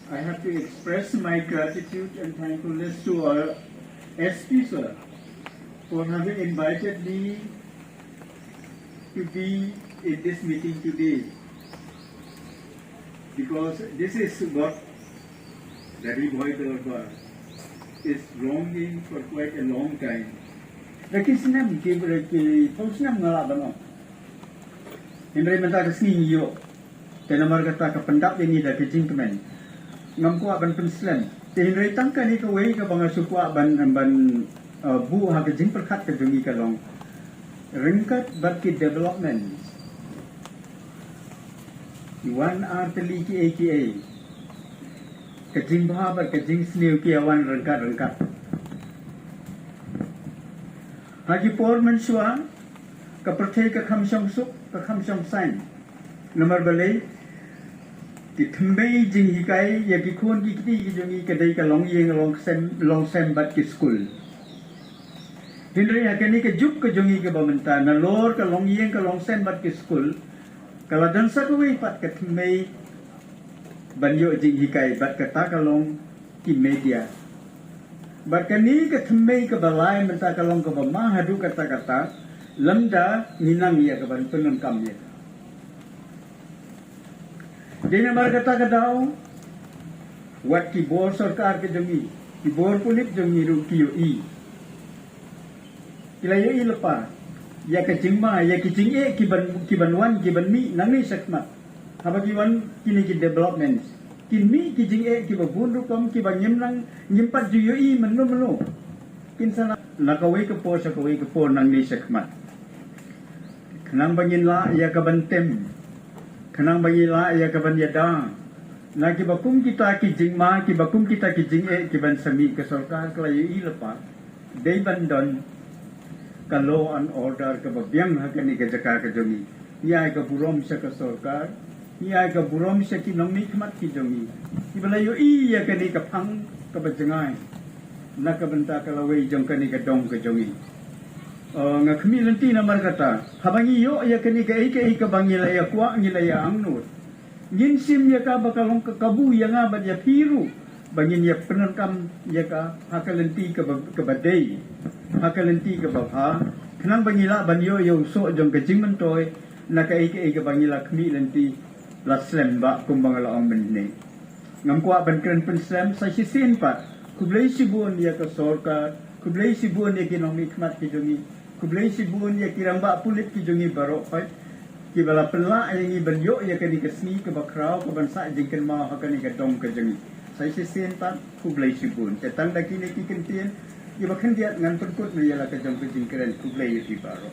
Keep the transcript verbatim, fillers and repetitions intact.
I have to express my gratitude and thankfulness to our S P sir for having invited me to be in this meeting today, because this is what the Ri Bhoi Dorbar is longing for quite a long time. Reki snem ki reki pau snem nga lah ban ong. Hynrei mynta ka sngi ngi ïoh. Te namar kata ka pyndap ïa ngi da ka jingkmen. Ngam kwah ban pynslem. Te hynrei tang kane kawei kaba nga shu kwah ban, ban, uh, buh ha ka jingpyrkhat ka jong ngi ka long ryngkat bad ki developments. Ki wan artylli kiei kiei. Ka jingbha bad ka jingsniew ki ïa wan ryngkat ryngkat. Ha ki por mynshuwa, ka pyrthei ka kham shong suk, ka kham shong saiñ. Namar balei, ki thymmei jinghikai ïa ki khun ki kti ki jong ngi ka dei ka longïing longsem, longsem bad ki skul. Hynrei ha kane ka juk ka jong ngi kaba mynta, nalor ka longïing ka longsem bad ki skul, ka la don sa kawei pat ka thymmei ban ïoh jinghikai, bad kata ka long ki media. Bad kane ka thymmei kaba lai mynta ka long kaba ma haduh katta katta, lymda ngi nang ïa kaban pyndonkam ïa ka. Dei namar kata ka daw, wat ki bor sorkar ka jong ngi, ki bor pulit jong ngi ruh ki ïohi. Ki la ïohi lypa ïa ka jingma, ïa ki jingeh ki ban, ki ban wan, ki ban mih nangne shakhmat. Haba ki wan kine ki developments, kin mih ki jingeh kiba bun rukom, kiba ngim nang, ngim pat ju ïohi mynno mynno. Kin sa na, na kawei ka por sha kawei ka por nangne shakhmat. Khnang ba ngin lah ïa kaban tem, khnang ba ngin lah ïa kaban ïada na kiba kum kita ki jingma, kiba kum kita ki jingeh kiban sa mih, ka sorkar ka la ïohi lypa. Dei ban don ka law and order kaba biang ha kane ka jaka ka jong ngi. Ngi ai ka burom sha ka sorkar, ngi ai ka burom sha ki nongmihkhmat ki jong ngi, kiba la ïohi ïa kane ka phang kaba jngai na ka bynta ka lawei jong kane ka dong ka jong ngi. Uh, nga khmih lynti namar kata, haba ngi ïoh ïa kane kaei kaei kaba ngi la ïa kwah, ngi la ïa angnud, ngin shim ïa ka ba ka long ka kabu ïa nga bad ïa phi ruh, ba ngin ïa pyndonkam ïa ka ha ka lynti kaba, kaba dei, ha ka lynti kaba bha, khnang ba ngi lah ban ïoh ïa u soh jong ka jingmyntoi na kaei kaei kaba ngi la khmih lynti, la slem bha kumba nga la ong mynne. Ngam kwah ban kren pynslem, sa shisien pat khublei shibun ïa ka sorkar, khublei shibun ïa ki nongmihkhmat ki jong ngi, khublei shibun ïa ki rangbah pulit ki jong ngi baroh pat, kiba la pynlah ïa ngi ban ïoh ïa kane ka sngi kaba khraw kaban sah jingkynmaw ha kane ka dong ka jong ngi. Sa shisien pat khublei shibun. Te tang da kine ki kyntien kiba khyndiat ngan pynkut na ïa la ka jong ka jingkren. Khublei ïa phi baroh.